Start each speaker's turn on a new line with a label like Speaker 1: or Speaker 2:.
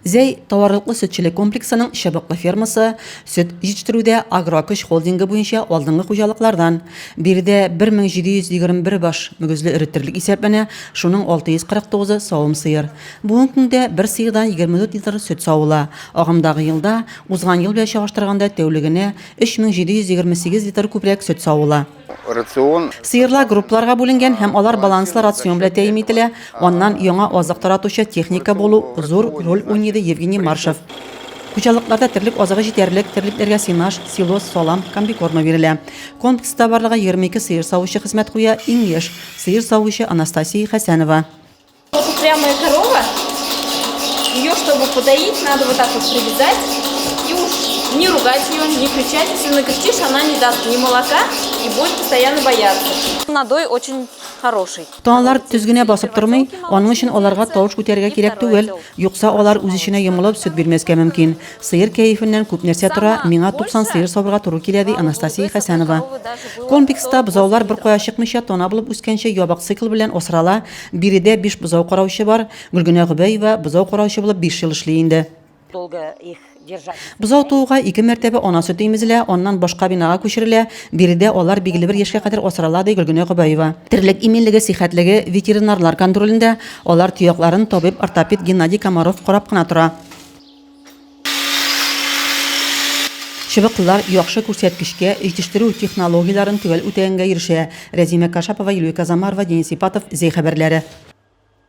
Speaker 1: Зәй товарлыклы сөтчелек комплексының чыбыклы фермасы сөт җитештерүдә Агрокөч холдингы буенча алдынгы хуҗалыклардан. Биредә 1721 баш мөгезле эре терлек исәпләнә, шуның 649-ы савым сыер. Бүгенге көндә бер сыердан 24 литр сөт савыла. Агымдагы елда, узган ел белән чагыштырганда, тәүлегенә 3728 литр күбрәк сөт савыла.
Speaker 2: Рацион.
Speaker 1: Сыерлар группаларга бүленгән һәм алар баланслы рацион белән тәэмин ителә, аннан яңа азык таратучы техника булу зур роль уйный, ди Евгений Маршев. Хуҗалыкларда терлек азыгы җитәрлек, терлекләргә сенаж, силос, салам, комбикорма бирелә. Комплекста барлыгы 22 сыер савучы хезмәт куя, иң яшь сыер савучы Анастасия Хәсәнова.
Speaker 3: Вот упрямая корова, ее, чтобы подоить, надо вот так вот привязать и уж не ругать ее, не кричать. Если накричишь, она не даст ни молока и будет постоянно бояться. Надой очень хороший.
Speaker 1: Таналар төз генә басып тормый, аның өчен аларга тавыш күтәрергә кирәк түгел, юкса алар үз эченә йомылып сөт бирмәскә мөмкин. Сыер кәефеннән күп нәрсә тора, миңа 90 сыер савырга туры килә, ди Анастасия Хәсәнова. Комплекста бозаулар беркая чыкмыйча тана булып үскәнче ябык цикл белән асрала, Биредә биш бозау караучы бар. Гөлгенә Гобәева бозау караучы булып биш ел эшли инде. Бозау тууга ике мәртәбә ана сөте имезелә, аннан башка бинага күчерелә. Биредә алар билгеле бер яшькә кадәр асрала, ди Гөлгенә Гобәева. Терлек иминлеге, сихәтлеге ветеринарлар контролендә, алар тоякларын табиб-ортопед Геннадий Комаров карап кына тора. Чыбыклылар яхшы күрсәткечкә, җитештерү технологияләрен төгәл үтәгәнгә ирешә. Рәзимә Кашапова, Юлия Казамарова, Денис Ипатов, Зәй хәбәрләре.